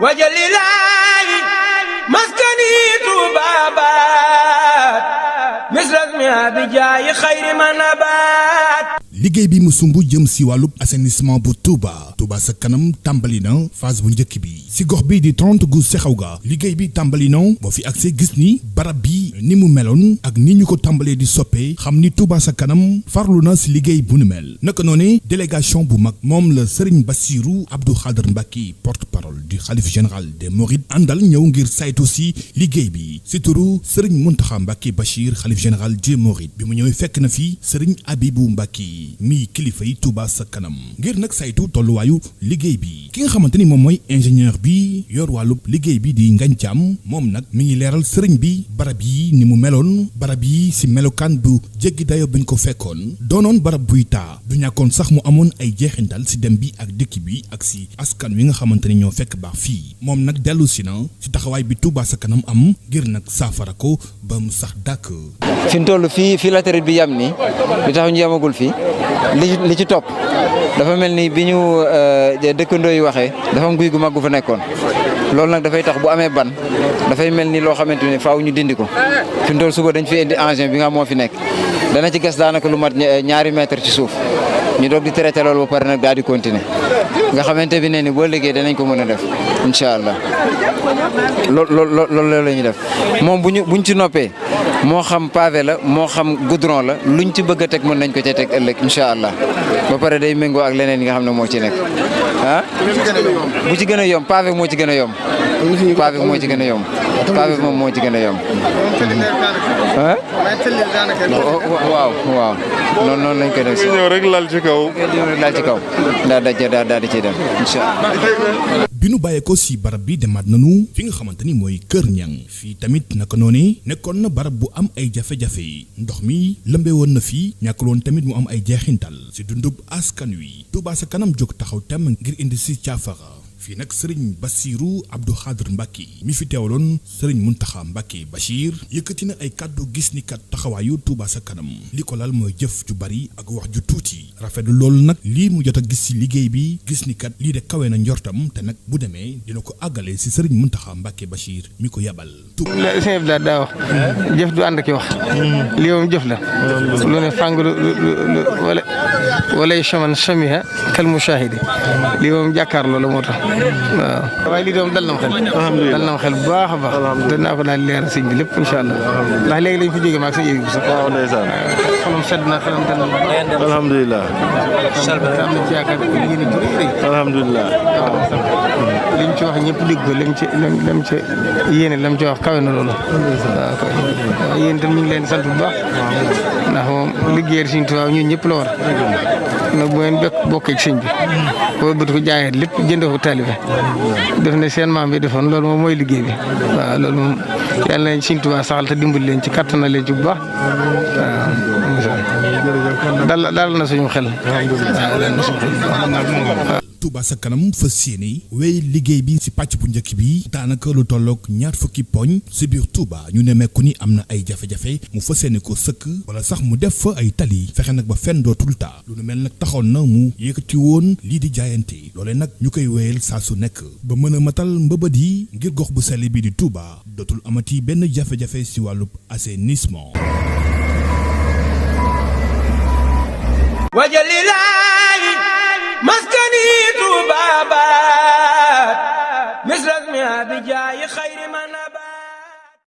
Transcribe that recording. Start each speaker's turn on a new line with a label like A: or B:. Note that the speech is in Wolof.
A: wajalilaahi maskani tuubaabaat misrasmi abijaayi xayri manabaat.
B: liggéey bi mu sumb jëm si wàllub assainissement bu Touba sa kanam tàmbali na phase bu njëkk bi si gox bi di 30 gu sexaw ga liggéey bi tàmbali na boo fi accès gis ni barab bi ni mu meloon ak ni ñu ko tàmbalee di soppee xam ni Touba sa kanam farlu na si liggéey bu nu mel naka noone délégation bu mag moom la Serigne Bassirou Abdou Khadr Mbacké porte-parole du khalife général des Mourides àndal ñëw ngir saytu si liggéey bi si turu Serigne Mountakha Mbacké Bachir khalife général des Mourides bi mu ñëwee fekk na fi Serigne Abibou Mbacké mi kilifa yi Touba sa kanam ngir nag saytu tolluwaayu liggéey bi ki nga xamante ni moom mooy ingénieur bi yor wàllub liggéey bi di Ngagne Thiam moom nag mi ngi leeral sëriñ bi barab yi ni mu meloon barab yi si melokaan bu jéggi dayo bi ñu ko fekkoon doonoon barab buy taa du ñàkkoon sax mu amoon ay jeexintal si dem bi ak dëkk bi ak si askan wi nga xamante ni ñoo fekk baax fii moom nag dellu si na si taxawaay bi Touba sa kanam am ngir nag saafara ko ba mu sax dàkk.
C: fi mu toll fii latérite bi yam ni li tax ñu yamagul fii li ci topp dafa mel ni bi ñu dëkkandoo yi waxee dafa am guy gu mag gu fa nekkoon loolu nag dafay tax bu amee ban dafay mel ni loo xamante ni faaw ñu dindi ko fi mu toll suba dañ fi indi engin bi nga xam moo fi nekk dana ci gas daanaka lu mat ñaari mètre ci suuf ñu doog di traité loolu ba pare nag daal di continuer nga xamante bi ne ni boo liggéey danañ ko mën a def incha allah loolu la ñuy def moom buñ ci noppee moo xam pavé la moo xam goudron la luñ ci bëgg a teg mën nañ ko cee teg ëllëg incha allah ba pare day méngoo ak leneen yi nga xam ne moo ci nekk ah. bu ci gën a yomb pavé moo ci gën a yomb. pavé moo ci gën a yomb. pavé moom moo ci gën a yomb. ah. waaw noonu lañ koy def si.
D: ñëw rek lal ci kaw.
C: lal ci kaw daal di ciy dem incha allah.
B: bi nu bàyyeekoo si barab bi demaat nanu fi nga xamante ni mooy Kër Ñang fii tamit naka noone nekkoon na barab bu am ay jafe-jafe ndox mi lëmbee woon na fii ñàkkul woon tamit mu am ay jeexintal si dundub askan wi Touba sa kanam jóg taxaw tem ngir indi si caafara fii nag Serigne Bassirou Abdou Khadr Mbacké mi fi teewaloon Serigne Mountakha Mbacké Bachir yëkkati na ay kàddu gis ni kat taxawaayu Touba sa kanam li ko lal mooy jëf ju bari ak wax ju tuuti rafetlu loolu nag lii mu jot a gis si liggéey bi gis ni kat lii de kawe na njortam te nag bu demee dina ko àggale si Serigne Mountakha Mbacké Bachir mi ko yabal.
E: sëñ bi daa wax jëf du ànd ki wax lii moom jëf la lu ne fàng wala chaman chamiha kal mushahidi lii moom jàkkaarloo la moo tax waaw waaye lii doom dal na ma xel dal na ma xel bu baax a baax danaa ko daal leeral sëñ bi lépp incha allah ndax léegi lañ fa jógee maag sa yéegi bi sax
D: waaw ndeysaan
E: xalam sedd na xelam dal na
D: alhamdulilah
E: am na ci yaakaar yéen a rëy
D: alhamdulilah
E: waaw liñ ci wax ñëpp dégg ko lam ci yéene lam ci wax kawe na loolu waaw yéen itam ñu ngi leen sant bu baax ndax moom liggéeyal Sëñ Tuubaa ñun ñëpp la war nag bu ngeen bokkee ci sëñ bi boo bëgg ko jaayee lépp jënd ko taalibe def ne seen maam bi defoon loolu moom mooy liggéey bi waaw loolu moom yàlla nañ Sëñ Tuubaa saxal te dimbali leen ci kattan na leen ci bu baax waaw dal na suñu xel waaw dal na suñu xel.
B: Touba sa kanam fas yéene wéy liggéey bi si pàcc bu njëkk bi daanaka lu tolloog 20 poñ si biir Touba ñu ne mekku ni am na ay jafe-jafe mu fas yéene ko sëkk wala sax mu def fa ay tali fexe nag ba fenn dootul taa lu nu mel nag taxoon na mu yëkkati woon lii di jaayante loolee nag ñu koy wéyal saa su nekk ba mën a matal mbëbët yi ngir gox bu sell bi di Touba dootul amati benn jafe-jafe si wàllub assainissement.
A: wajalilaahi maskani tuubaabaat misras mi abijaayi xayri manabaat